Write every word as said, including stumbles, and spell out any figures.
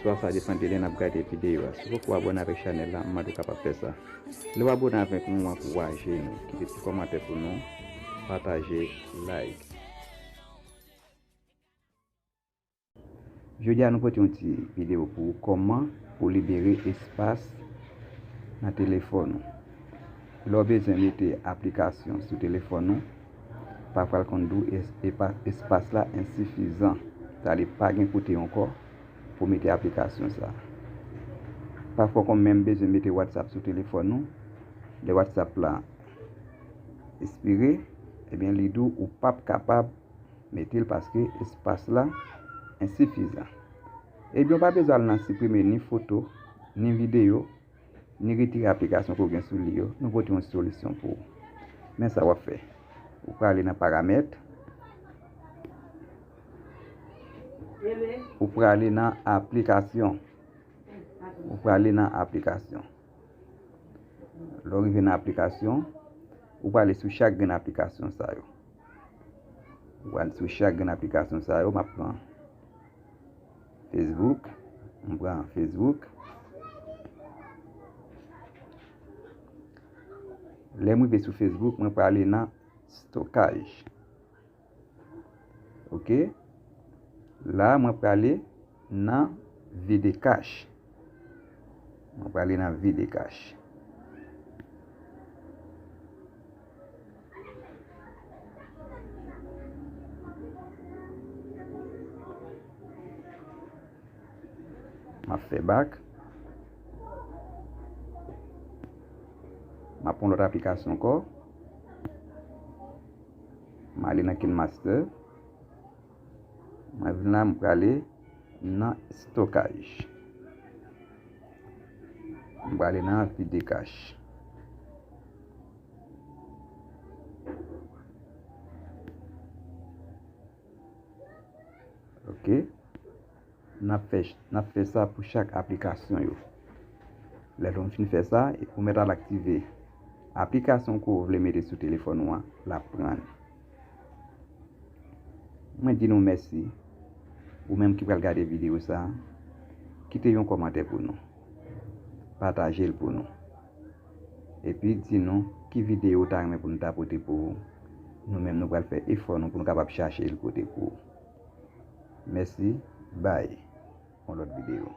Swa sa depann de lè n ap gade videyo a. Si w poko abòne avèk chanèl la, m mande w kapab fè sa. Lè w abòne avèk nou, w ankouraje nou. Kite ti kòmantè pou nou, pataje, like. Jodi a nou pote yon ti videyo pou ou, kòman pou libere espas nan telefòn ou. Lè w bezwen mete aplikasyon sou telefòn ou, pafwa l konn di w es- epa- espas la ensifizan. Sa vle di pa gen kote ankò pou mete aplikasyon sa. Pafwa w konn menm bezwen mete WhatsApp sou telefòn ou. Lè WhatsApp la espire, ebyen li di w ou p ap kapab mete l paske espas la ensifizan. Ebyen, w pa bezwen al nan siprime ni foto, ni videyo, ni retire aplikasyon ke w gen sou li yo. Nou pote yon solisyon pou ou. Men sa w ap fè. Ou prale nan paramèt. Ou prale nan aplikasyon. Ou prale nan aplikasyon. Lè w rive nan aplikasyon, ou prale sou chak grenn aplikasyon sa yo. Ou prale sou chak grenn aplikasyon sa yo, m ap pran Facebook. M pran Facebook. Lè m rive sou Facebook, mwen prale nan stokaj. Ok. La, mwen prale nan vide kach. Mwen prale nan vide kach. M ap fè bak. M ap pran lòt aplikasyon ankò. M ale nan KineMaster. Mwen vin la, m prale nan stokaj. M prale nan vide kach. Ok. N ap fè, n ap fè sa pou chak aplikasyon yo. Lè nou fin fè sa, ou mèt al aktive aplikasyon ke w vle mete sou telefòn ou an, l ap pran l. Mwen di nou mèsi. Ou menm ki pral gade videyo sa, kite yon kòmantè pou nou. Pataje l pou nou. Epi di nou ki videyo ou ta renmen pou nou ta pote pou ou. Nou menm nou pral fè efò nou pou nou kapab chache l pote pou ou. Mèsi, bye. Yon lòt videyo.